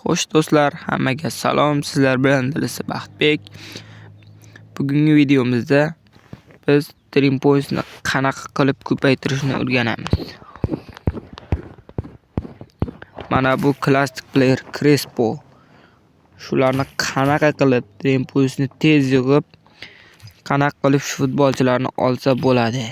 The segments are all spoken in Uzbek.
Xo'sh do'stlar, hammaga salom. Sizlar bilan Dilisi Baxtbek. Bugungi videomizda biz Dream Points'ni qanaqa qilib ko'paytirishni o'rganamiz. Mana bu Classic Player Crespo. Shularni qanaqa qilib Dream Points'ni tez yig'ib, qanaqa qilib shu futbolchilarni olsa bo'ladi.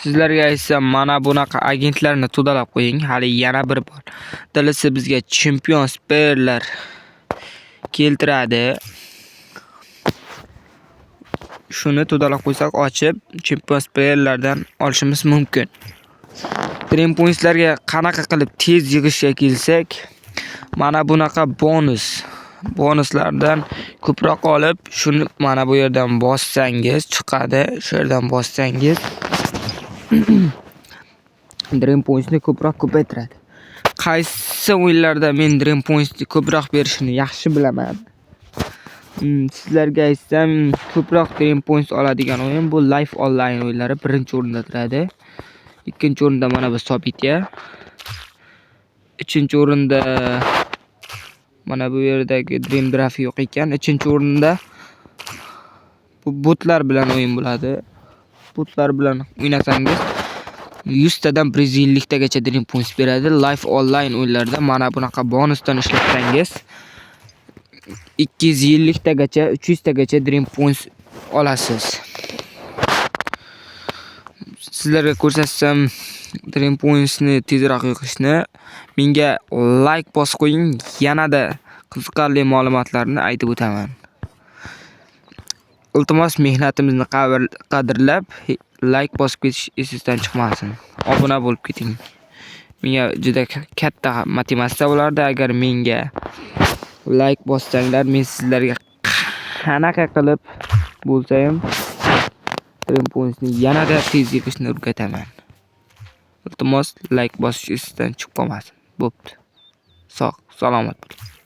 Sizlarga aytsam, mana bunaqa agentlarni to'dalab qo'ying. Hali yana bir bor. Dilisi bizga chempion playerlar keltiradi. Shuni to'dalab qo'ysak, ochib chempion playerlardan olishimiz mumkin. Dream Points'larga qanaqa qilib tez yig'ishga kelsak, mana bunaqa bonuslardan ko'proq olib, shuni mana bu yerdan bossangiz chiqadi. Shu yerdan bossangiz Dream Points'ni ko'proq ko'paytiradi. Qaysi o'yinlarda men Dream Points'ni ko'proq berishini yaxshi bilaman. Sizlarga aytsam, ko'proq Dream Points oladigan o'yin bu Live Online o'yinlari birinchi o'rinda turadi. Ikkinchi o'rinda mana bu Sobitya. Uchinchi o'rinda mana bu yerdagi Dream Draft yo'q ekan. Uchinchi o'rinda bu botlar bilan o'yin bo'ladi. Botlar bilan o'ynasangiz 100 tadan 150 tagacha Dream Points beradi. Live Online o'yinlarda mana bunaqa bonusdan ishlatsangiz 250 tagacha, 300 tagacha Dream Points olasiz. Sizlarga ko'rsatsam Dream Pointsni tezroq yig'ishni, menga like bosib qo'ying, yanada qiziqarli ma'lumotlarni aytib o'taman. Iltimos, mehnatimizni qadrlab like bosib ketish esingizdan chiqmasin. Obuna bo'lib keting. Menga juda katta motivatsiya bo'lardi agar menga like bossanglar, men sizlarga qanaqa qilib bo'lsa ham Dream Pointsni yanada tez yig'ishni o'rgataman. Iltimos, like bosish esingizdan chiqib qolmasin. Bo'pti. Sog', salomat bo'ling.